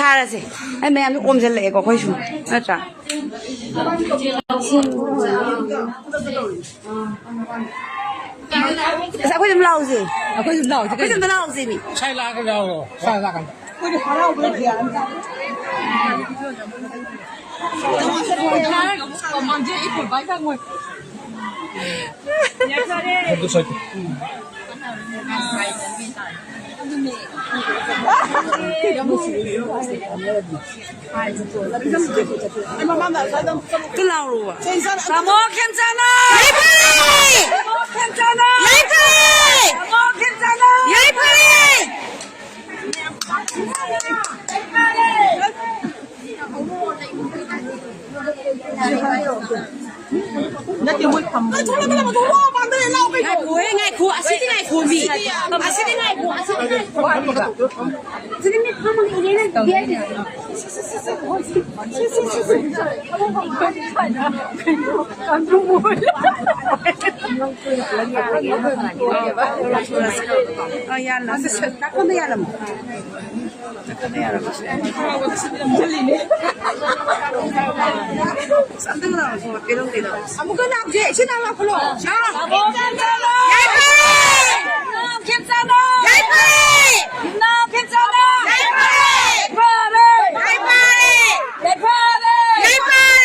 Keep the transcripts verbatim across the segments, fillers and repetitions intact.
ꯊꯥꯔꯁꯦ꯫ ꯑꯩ ꯃꯌꯥꯝꯁꯨ ꯑꯣꯝꯁꯤꯜꯂꯛꯑꯦꯀꯣ ꯑꯩꯈꯣꯏꯁꯨ, ꯅꯠꯇ꯭ꯔꯥ? ꯑꯁ, ꯑꯩꯈꯣꯏ ꯑꯗꯨꯝ ꯂꯥꯛꯑꯣꯁꯦ꯫ ꯑꯩꯈꯣꯏ ꯑꯗꯨꯝ ꯂꯥꯛꯑꯣꯁꯦ ꯑꯩꯈꯣꯏ ꯀꯩꯅꯣ? ꯑꯗꯨꯝ ꯂꯥꯛꯑꯣꯁꯦ ꯃꯤ꯫ ꯁ꯭ꯋꯥꯏ ꯂꯥꯛꯑꯒ ꯌꯥꯎꯔꯣ꯫ ꯁ꯭ꯋꯥꯏ ꯂꯥꯛꯑꯒ꯫ ꯂꯥꯎꯔꯨꯕ꯫ ꯇꯥꯃꯣ ꯈꯦꯝꯆꯥꯟ! ꯂꯩꯐꯔꯦ! ꯇꯥꯃꯣ ꯈꯦꯝꯆꯥꯟ! ꯂꯩꯐꯔꯦ! ꯇꯥꯃꯣ ꯈꯦꯝꯆꯥꯟ! ꯂꯩꯐꯔꯦ! ꯅꯠꯇꯦ, ꯃꯣꯏ ꯐꯝꯕ꯫ ꯊꯣꯛꯂꯛꯀꯅꯣ, ꯊꯣꯛꯂꯛꯑꯣ, ꯄꯥꯟꯗ ꯂꯩ, ꯂꯥꯛꯑꯣ ꯀꯩꯅꯣ꯫ ꯉꯥꯏꯈꯣ, ꯉꯥꯏꯈꯣ, ꯑꯁꯤꯗꯤ ꯉꯥꯏꯈꯣ, ꯃꯤ꯫ ꯑꯁꯤꯗꯤ ꯉꯥꯏꯈꯣ, ꯑꯁꯤꯗꯤ ꯉꯥꯏꯈꯣ ꯍꯥꯏꯕ꯫ ꯑꯗꯨꯗꯤ ꯃꯤ ꯐꯝꯃꯒ ꯏꯅꯦꯅ ꯄꯤꯔꯛꯏꯅꯦ꯫ ꯑ, ꯌꯥꯜꯂꯣ꯫ ꯅꯥꯀꯟꯗ ꯌꯥꯜꯂꯝꯃꯣ꯫ ꯑꯃꯨꯛꯀ ꯂꯥꯛꯁꯦ, ꯁꯤ ꯂꯥꯛ ꯂꯥꯛꯄ꯭ꯔꯣ? ꯌꯥꯏꯐꯔꯦ! ꯌꯥꯏꯐꯔꯦ! ꯌꯥꯏꯐꯔꯦ! ꯌꯥꯏꯐꯔꯦ! ꯌꯥꯏꯐꯔꯦ! ꯌꯥꯏꯐꯔꯦ!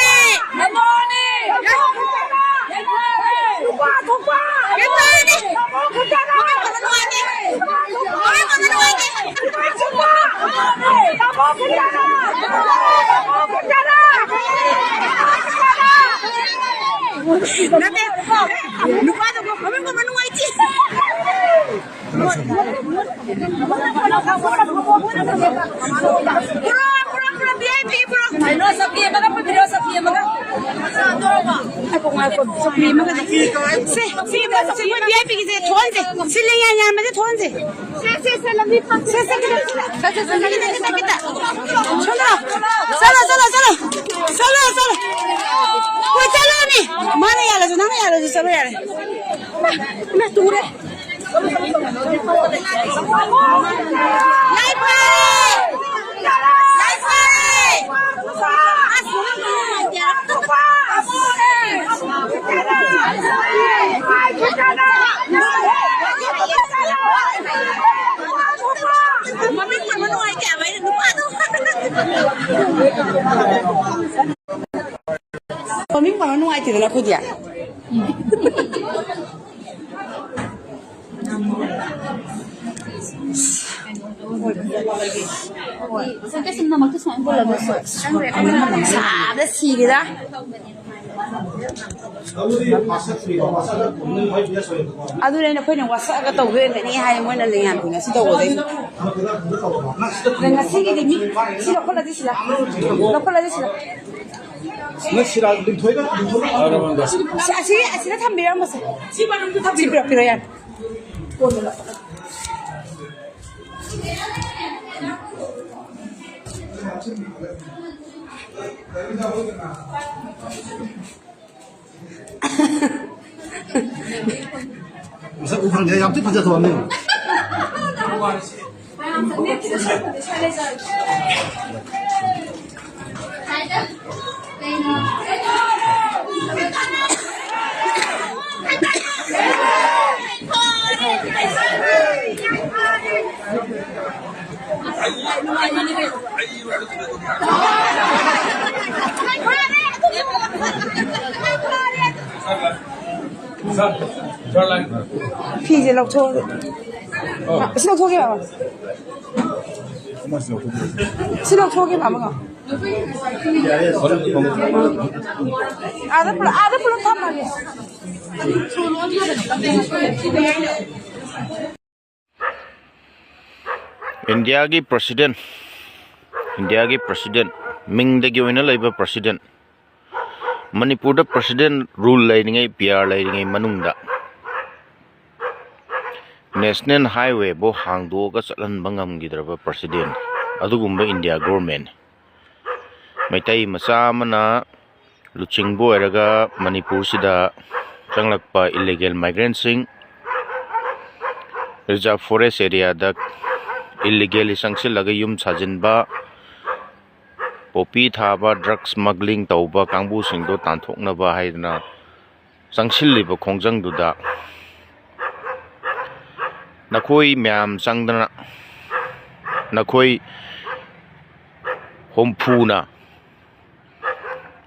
ꯌꯥꯏꯐꯔꯦ! ꯅꯨꯄꯥ ꯊꯣꯛꯄ! ꯌꯥꯏꯐꯔꯦ! ꯅꯃꯣ ꯈꯨꯟꯗꯔꯥ! ꯅꯨꯄꯥ ꯊꯣꯛꯄ! ꯅꯃꯣ ꯈꯨꯟꯗꯔꯥ! ꯅꯃꯣ ꯈꯨꯟꯗꯔꯥ! ꯅꯠꯇꯦ, ꯅꯨꯄꯥꯗꯣ ꯃꯃꯤꯡ ꯄꯟꯕ ꯅꯨꯡꯉꯥꯏꯇꯦ꯫ ꯄꯨꯔꯛꯑꯣ, ꯄꯨꯔꯛꯑꯣ, ꯄꯨꯔꯛꯑꯣ, ꯚꯤ ꯑꯥꯏ ꯄꯤ ꯄꯨꯔꯛꯑꯣ꯫ ꯀꯩꯅꯣ, ꯆꯧꯀ꯭ꯔꯤ ꯑꯃꯒ ꯄꯨꯕꯤꯔꯣ, ꯆꯧꯀ꯭ꯔꯤ ꯑꯃꯒ꯫ ꯉꯥꯏꯈꯣ, ꯉꯥꯏꯈꯣ, ꯆꯧꯀ꯭ꯔꯤ ꯑꯃꯒ꯫ ꯁꯦ, ꯁꯤ, ꯁꯤ, ꯃꯣꯏ ꯚꯤ ꯑꯥꯏ ꯄꯤꯒꯤꯁꯦ ꯊꯣꯛꯍꯟꯁꯦ꯫ ꯁꯤ ꯂꯦꯡꯌꯥꯟ ꯌꯥꯟꯕꯁꯦ ꯊꯣꯛꯍꯟꯁꯦ꯫ ꯁꯦ, ꯁꯦ, ꯁꯦ, ꯂꯝꯕꯤ ꯐꯥꯁꯦ꯫ ꯁꯦ, ꯁꯦ, ꯈꯤꯇꯪ, ꯈꯤꯇꯪ, ꯈꯤꯇꯪ, ꯈꯤꯇꯪ, ꯈꯤꯇꯪ꯫ ꯁꯣꯝꯗ ꯂꯥꯎ꯫ ꯆꯠꯂꯣ, ꯆꯠꯂꯣ, ꯆꯠꯂꯣ꯫ ꯆꯠꯂꯣ, ꯆꯠꯂꯣ꯫ ꯍꯣꯏ, ꯆꯠꯂꯣꯅꯦ꯫ ꯃꯥꯅ ꯌꯥꯜꯂꯁꯨ, ꯅꯪꯅ ꯌꯥꯜꯂꯁꯨ ꯆꯠꯂꯣ ꯌꯥꯔꯦ꯫ ꯏꯃꯥ, ꯇꯨꯔꯦ꯫ ꯂꯩꯃ! ꯃꯃꯤꯡ ꯄꯟꯕ ꯅꯨꯡꯉꯥꯏꯇꯦꯗꯅ ꯑꯩꯈꯣꯏꯗꯤ꯫ ꯁꯥꯕꯗ ꯁꯤꯔꯦꯗ꯫ ꯑꯗꯨꯅꯦ ꯑꯩꯅ, ꯑꯩꯈꯣꯏꯅ ꯋꯥꯁꯛꯑꯒ ꯇꯧꯗꯣꯏ ꯑꯣꯏꯔꯝꯒꯅꯤ ꯍꯥꯏ ꯃꯣꯏꯅ ꯂꯩꯉꯥꯟꯕꯤ ꯉꯁꯤ ꯇꯧꯕꯗꯩ꯫ ꯑꯗ ꯉꯁꯤꯒꯤꯗꯤ ꯃꯤ ꯁꯤ ꯂꯧꯈꯠꯂꯁꯤ ꯁꯤꯗ꯫ ꯂꯧꯈꯠꯂꯁꯤ ꯁꯤꯗ꯫ ꯅꯪ ꯁꯤꯔꯥ ꯂꯤꯟꯊꯣꯏꯒ, ꯂꯤꯟꯊꯣꯏꯒ ꯁꯤ, ꯑꯁꯤ, ꯑꯁꯤꯗ ꯊꯝꯕꯤꯔꯝꯃꯣꯁꯦ꯫ ꯁꯤ ꯃꯅꯨꯡꯗ ꯊꯝꯕꯤꯔꯣ꯫ ꯁꯤ ꯄꯤꯔꯛꯄꯤꯔꯣ ꯌꯥꯔꯦ꯫ ꯃꯁꯛ ꯎ ꯐꯪꯗꯦ, ꯌꯥꯝ ꯊꯤ ꯐꯖꯊꯣꯛꯑꯝꯃꯦ꯫ ꯐꯤꯁꯦ ꯂꯧꯊꯣꯛꯑꯒ, ꯁꯤ ꯂꯧꯊꯣꯛꯑꯒꯦ, ꯕꯥꯕꯥ꯫ ꯁꯤ ꯂꯧꯊꯣꯛꯑꯒꯦ, ꯕꯥꯕꯥ꯫ ꯑꯥꯗ ꯄꯨꯂꯞ, ꯑꯥꯗ ꯄꯨꯂꯞ ꯊꯝꯃꯒꯦ꯫ ꯏꯟꯗꯤꯌꯥꯒꯤ ꯄ꯭ꯔꯁꯤꯗꯦꯟ, ꯏꯟꯗꯤꯌꯥꯒꯤ ꯄ꯭ꯔꯁꯤꯗꯦꯟ, ꯃꯤꯡꯗꯒꯤ ꯑꯣꯏꯅ ꯂꯩꯕ ꯄ꯭ꯔꯁꯤꯗꯦꯟ, ꯃꯅꯤꯄꯨꯔꯗ ꯄ꯭ꯔꯁꯤꯗꯦꯟ ꯔꯨꯜ ꯂꯩꯔꯤꯉꯩ, ꯄꯤ ꯑꯥꯔ ꯂꯩꯔꯤꯉꯩ ꯃꯅꯨꯡꯗ ꯅꯦꯁꯅꯦꯜ ꯍꯥꯏꯋꯦꯕꯨ ꯍꯥꯡꯗꯣꯛꯑꯒ ꯆꯠꯍꯟꯕ ꯉꯝꯈꯤꯗ꯭ꯔꯕ ꯄ꯭ꯔꯁꯤꯗꯦꯟ, ꯑꯗꯨꯒꯨꯝꯕ ꯏꯟꯗꯤꯌꯥ ꯒꯣꯔꯃꯦꯟ꯫ ꯃꯩꯇꯩ ꯃꯆꯥ ꯑꯃꯅ ꯂꯨꯆꯤꯡꯕ ꯑꯣꯏꯔꯒ ꯃꯅꯤꯄꯨꯔꯁꯤꯗ ꯆꯪꯂꯛꯄ ꯏꯂꯤꯒꯦꯜ ꯃꯥꯏꯒ꯭ꯔꯦꯟꯁꯤꯡ, ꯔꯤꯖꯥꯔꯚ ꯐꯣꯔꯦꯁ ꯑꯦꯔꯤꯌꯥꯗ ꯏꯂꯤꯒꯦꯜꯂꯤ ꯆꯪꯁꯤꯜꯂꯒ ꯌꯨꯝ ꯁꯥꯖꯤꯟꯕ, ꯄꯣꯄꯤ ꯊꯥꯕ, ꯗ꯭ꯔꯒ ꯁ꯭ꯃꯒ꯭ꯂꯤꯡ ꯇꯧꯕ ꯀꯥꯡꯕꯨꯁꯤꯡꯗꯣ ꯇꯥꯟꯊꯣꯛꯅꯕ ꯍꯥꯏꯗꯅ ꯆꯪꯁꯤꯜꯂꯤꯕ ꯈꯣꯡꯖꯪꯗꯨꯗ ꯅꯈꯣꯏ ꯃꯌꯥꯝ ꯆꯪꯗꯅ, ꯅꯈꯣꯏ ꯍꯨꯝꯐꯨꯅ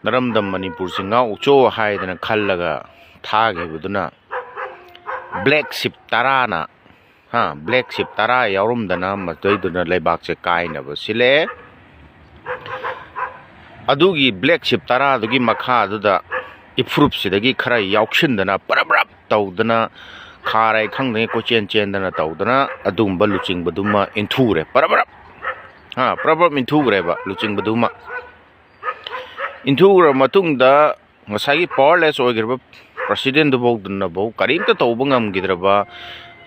ꯅꯔꯝꯗꯝ ꯃꯅꯤꯄꯨꯔꯁꯤ ꯉꯥꯛꯎꯆꯣ ꯍꯥꯏꯗꯅ ꯈꯜꯂꯒ ꯊꯥꯈꯤꯕꯗꯨꯅ, ꯕ꯭ꯂꯦꯛ ꯁꯤꯞ ꯇꯔꯥꯅ, ꯍꯥ, ꯕ꯭ꯂꯦꯛ ꯁꯤꯞ ꯇꯔꯥ ꯌꯥꯎꯔꯝꯗꯅ ꯃꯗꯩꯗꯨꯅ ꯂꯩꯕꯥꯛꯁꯦ ꯀꯥꯏꯅꯕ ꯁꯤꯜꯂꯛꯑꯦ꯫ ꯑꯗꯨꯒꯤ ꯕ꯭ꯂꯦꯛ ꯁꯤꯞ ꯇꯔꯥꯗꯨꯒꯤ ꯃꯈꯥꯗꯨꯗ ꯏꯐꯨꯔꯨꯞꯁꯤꯗꯒꯤ ꯈꯔ ꯌꯥꯎꯁꯤꯟꯗꯅ ꯄꯔꯞ ꯄꯔꯞ ꯇꯧꯗꯅ, ꯈꯥꯔꯩ ꯈꯪꯗꯉꯩ ꯀꯣꯏꯆꯦꯟ ꯆꯦꯟꯗꯅ ꯇꯧꯗꯅ ꯑꯗꯨꯒꯨꯝꯕ ꯂꯨꯆꯤꯡꯕꯗꯨꯃ ꯏꯟꯊꯨꯔꯦ꯫ ꯄꯔꯞ ꯄꯔꯞ, ꯍꯥ, ꯄꯔꯞ ꯄꯔꯞ ꯏꯟꯊꯨꯈ꯭ꯔꯦꯕ ꯂꯨꯆꯤꯡꯕꯗꯨꯃ꯫ ꯏꯟꯊꯨꯈ꯭ꯔꯕ ꯃꯇꯨꯡꯗ ꯉꯁꯥꯏꯒꯤ ꯄꯋꯥꯔꯂꯦꯁ ꯑꯣꯏꯈ꯭ꯔꯕ ꯄ꯭ꯔꯁꯤꯗꯦꯟꯗꯨꯐꯥꯎꯗꯨꯅꯐꯥꯎ ꯀꯔꯤꯝꯇ ꯇꯧꯕ ꯉꯝꯈꯤꯗ꯭ꯔꯕ,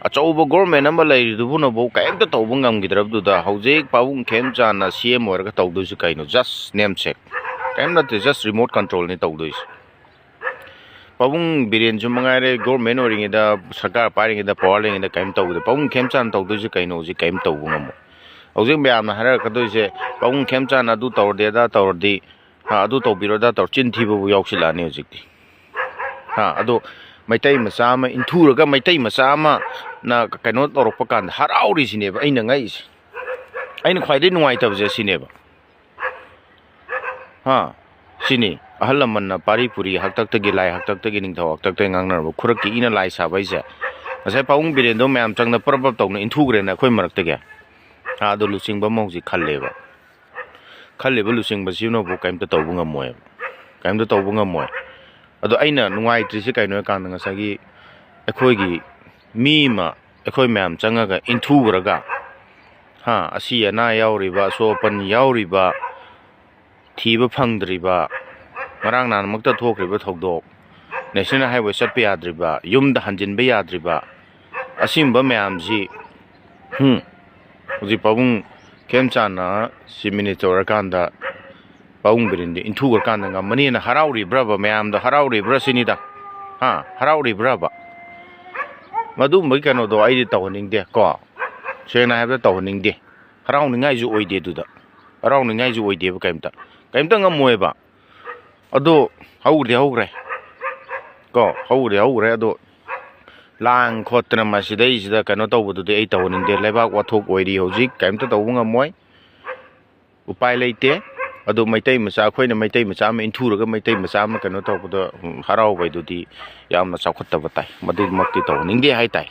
ꯑꯆꯧꯕ ꯒꯣꯔꯃꯦꯟ ꯑꯃ ꯂꯩꯔꯤꯗꯨꯕꯨꯅꯐꯥꯎ ꯀꯔꯤꯝꯇ ꯇꯧꯕ ꯉꯝꯈꯤꯗ꯭ꯔꯕꯗꯨꯗ ꯍꯧꯖꯤꯛ ꯄꯥꯕꯨꯡ ꯈꯦꯝꯆꯥꯟꯅ ꯁꯤ ꯑꯦꯝ ꯑꯣꯏꯔꯒ ꯇꯧꯗꯣꯏꯁꯤ ꯀꯩꯅꯣ? ꯖꯁ ꯅꯦꯝꯁꯦꯛ꯫ ꯀꯔꯤꯝ ꯅꯠꯇꯦ, ꯖꯁ ꯔꯤꯃꯣꯠ ꯀꯟꯇ꯭ꯔꯣꯜꯅꯤ ꯇꯧꯗꯣꯏꯁꯦ꯫ ꯄꯥꯕꯨꯡ ꯕꯤꯔꯦꯟꯁꯨ ꯃꯉꯥꯏꯔꯦ, ꯒꯣꯔꯃꯦꯟ ꯑꯣꯏꯔꯤꯉꯩꯗ, ꯁꯔꯀꯥꯔ ꯄꯥꯏꯔꯤꯉꯩꯗ, ꯄꯋꯥꯔ ꯂꯩꯔꯤꯉꯩꯗ ꯀꯔꯤꯝ ꯇꯧꯗꯦ꯫ ꯄꯥꯕꯨꯡ ꯈꯦꯝꯆꯥꯟꯅ ꯇꯧꯗꯣꯏꯁꯦ ꯀꯩꯅꯣ? ꯍꯧꯖꯤꯛ ꯀꯔꯤꯝ ꯇꯧꯕ ꯉꯝꯃꯣꯏ꯫ ꯍꯧꯖꯤꯛ ꯃꯌꯥꯝꯅ ꯍꯥꯏꯔꯛꯀꯗꯣꯏꯁꯦ, "ꯄꯥꯕꯨꯡ ꯈꯦꯝꯆꯥꯟꯅ ꯑꯗꯨ ꯇꯧꯔꯗꯤ, ꯑꯗꯥ ꯇꯧꯔꯗꯤ, ꯍꯥ, ꯑꯗꯨ ꯇꯧꯕꯤꯔꯣ, ꯑꯗꯥ ꯇꯧꯔꯣ", ꯆꯤꯟ ꯊꯤꯕꯕꯨ ꯌꯥꯎꯁꯤꯜꯂꯛꯑꯅꯤ ꯍꯧꯖꯤꯛꯇꯤ꯫ ꯍꯥ, ꯑꯗꯣ ꯃꯩꯇꯩ ꯃꯆꯥ ꯑꯃ ꯏꯟꯊꯨꯔꯒ ꯃꯩꯇꯩ ꯃꯆꯥ ꯑꯃꯅ ꯀꯩꯅꯣ ꯇꯧꯔꯛꯄ ꯀꯥꯟꯗ ꯍꯔꯥꯎꯔꯤꯁꯤꯅꯦꯕ ꯑꯩꯅ ꯉꯛꯏꯁꯦ꯫ ꯑꯩꯅ ꯈ꯭ꯋꯥꯏꯗꯒꯤ ꯅꯨꯡꯉꯥꯏꯇꯕꯁꯦ ꯁꯤꯅꯦꯕ꯫ ꯍꯥ, ꯁꯤꯅꯤ꯫ ꯑꯍꯜ ꯂꯃꯟꯅ ꯄꯥꯔꯤ ꯄꯨꯔꯤ ꯍꯥꯛꯇꯛꯇꯒꯤ, ꯂꯥꯏ ꯍꯥꯛꯇꯛꯇꯒꯤ, ꯅꯤꯡꯊꯧ ꯍꯥꯛꯇꯛꯇꯒꯤ ꯉꯥꯡꯅꯔꯕ ꯈꯨꯔꯛꯀꯤ ꯏꯅ ꯂꯥꯏ ꯁꯥꯕ ꯍꯥꯏꯁꯦ, ꯉꯁꯥꯏ ꯄꯥꯕꯨꯡ ꯕꯤꯔꯦꯟꯗꯣ ꯃꯌꯥꯝ ꯆꯪꯅ ꯄꯔꯞ ꯄꯔꯞ ꯇꯧꯅ ꯏꯟꯊꯨꯈ꯭ꯔꯦꯅ ꯑꯩꯈꯣꯏ ꯃꯔꯛꯇꯒꯤ꯫ ꯍꯥ, ꯑꯗꯣ ꯂꯨꯆꯤꯡꯕ ꯑꯃ ꯍꯧꯖꯤꯛ ꯈꯜꯂꯦꯕ꯫ ꯈꯜꯂꯤꯕ ꯂꯨꯆꯤꯡꯕꯁꯤꯅꯕꯨ ꯀꯔꯤꯝꯇ ꯇꯧꯕ ꯉꯝꯃꯣꯏꯕ꯫ ꯀꯔꯤꯝꯇ ꯇꯧꯕ ꯉꯝꯃꯣꯏ꯫ ꯑꯗꯣ ꯑꯩꯅ ꯅꯨꯡꯉꯥꯏꯇ꯭ꯔꯤꯁꯦ ꯀꯩꯅꯣ ꯍꯥꯏꯀꯥꯟꯗ, ꯉꯁꯥꯏꯒꯤ ꯑꯩꯈꯣꯏꯒꯤ ꯃꯤ ꯑꯃ, ꯑꯩꯈꯣꯏ ꯃꯌꯥꯝ ꯆꯪꯉꯒ ꯏꯟꯊꯨꯈ꯭ꯔꯒ, ꯍꯥ, ꯑꯁꯤ ꯑꯅꯥ ꯌꯥꯎꯔꯤꯕ, ꯑꯁꯣꯛ ꯑꯄꯟ ꯌꯥꯎꯔꯤꯕ, ꯊꯤꯕ ꯐꯪꯗ꯭ꯔꯤꯕ, ꯉꯔꯥꯡ ꯅꯍꯥꯟꯃꯛꯇ ꯊꯣꯛꯈ꯭ꯔꯤꯕ ꯊꯧꯗꯣꯛ, ꯅꯦꯁꯅꯦꯜ ꯍꯥꯏꯋꯦ ꯆꯠꯄ ꯌꯥꯗ꯭ꯔꯤꯕ, ꯌꯨꯝꯗ ꯍꯟꯖꯤꯟꯕ ꯌꯥꯗ꯭ꯔꯤꯕ, ꯑꯁꯤꯒꯨꯝꯕ ꯃꯌꯥꯝꯁꯤ, ꯍꯨꯝ, ꯍꯧꯖꯤꯛ ꯄꯥꯕꯨꯡ ꯈꯦꯝꯆꯥꯟꯅ ꯆꯤꯐ ꯃꯤꯅꯤꯁꯇꯔ ꯑꯣꯏꯔꯀꯥꯟꯗ ꯄꯥꯕꯨꯡ ꯕꯤꯔꯦꯟꯗꯤ ꯏꯟꯊꯨꯈ꯭ꯔꯀꯥꯟꯗ ꯉꯝꯃꯅꯤꯅ ꯍꯔꯥꯎꯔꯤꯕ꯭ꯔꯕ? ꯃꯌꯥꯝꯗꯣ ꯍꯔꯥꯎꯔꯤꯕ꯭ꯔꯥ ꯁꯤꯅꯤꯗ꯫ ꯍꯥ? ꯍꯔꯥꯎꯔꯤꯕ꯭ꯔꯕ? ꯃꯗꯨꯒꯨꯝꯕꯒꯤ ꯀꯩꯅꯣꯗꯣ ꯑꯩꯗꯤ ꯇꯧꯍꯟꯅꯤꯡꯗꯦ ꯀꯣ꯫ ꯁꯦꯡꯅ ꯍꯥꯏꯕꯗ ꯇꯧꯍꯟꯅꯤꯡꯗꯦ꯫ ꯍꯔꯥꯎꯅꯤꯡꯉꯥꯏꯁꯨ ꯑꯣꯏꯗꯦ ꯑꯗꯨꯗ꯫ ꯍꯔꯥꯎꯅꯤꯡꯉꯥꯏꯁꯨ ꯑꯣꯏꯗꯦꯕ ꯀꯩꯝꯇ꯫ ꯀꯩꯝꯇ ꯉꯝꯃꯣꯏꯕ꯫ ꯑꯗꯣ ꯍꯧꯈ꯭ꯔꯗꯤ ꯍꯧꯈ꯭ꯔꯦ ꯀꯣ꯫ ꯍꯧꯈ꯭ꯔꯗꯤ ꯍꯧꯈ꯭ꯔꯦ꯫ ꯑꯗꯣ ꯂꯥꯡ ꯈꯣꯠꯇꯅ ꯃꯁꯤꯗꯩꯁꯤꯗ ꯀꯩꯅꯣ ꯇꯧꯕꯗꯨꯗꯤ ꯑꯩ ꯇꯧꯍꯟꯅꯤꯡꯗꯦ꯫ ꯂꯩꯕꯥꯛ ꯋꯥꯊꯣꯛ ꯑꯣꯏꯔꯤ ꯍꯧꯖꯤꯛ꯫ ꯀꯩꯝꯇ ꯇꯧꯕ ꯉꯝꯃꯣꯏ꯫ ꯎꯄꯥꯏ ꯂꯩꯇꯦ꯫ ꯑꯗꯨ ꯃꯩꯇꯩ ꯃꯆꯥ, ꯑꯩꯈꯣꯏꯅ ꯃꯩꯇꯩ ꯃꯆꯥ ꯑꯃ ꯏꯟꯊꯨꯔꯒ ꯃꯩꯇꯩ ꯃꯆꯥ ꯑꯃ ꯀꯩꯅꯣ ꯇꯧꯕꯗ, ꯎꯝ, ꯍꯔꯥꯎꯕ ꯍꯥꯏꯗꯨꯗꯤ ꯌꯥꯝꯅ ꯆꯥꯎꯈꯠꯇꯕ ꯇꯥꯏ꯫ ꯃꯗꯨꯃꯛꯇꯤ ꯇꯧꯍꯟꯅꯤꯡꯗꯦ ꯍꯥꯏꯇꯥꯏ꯫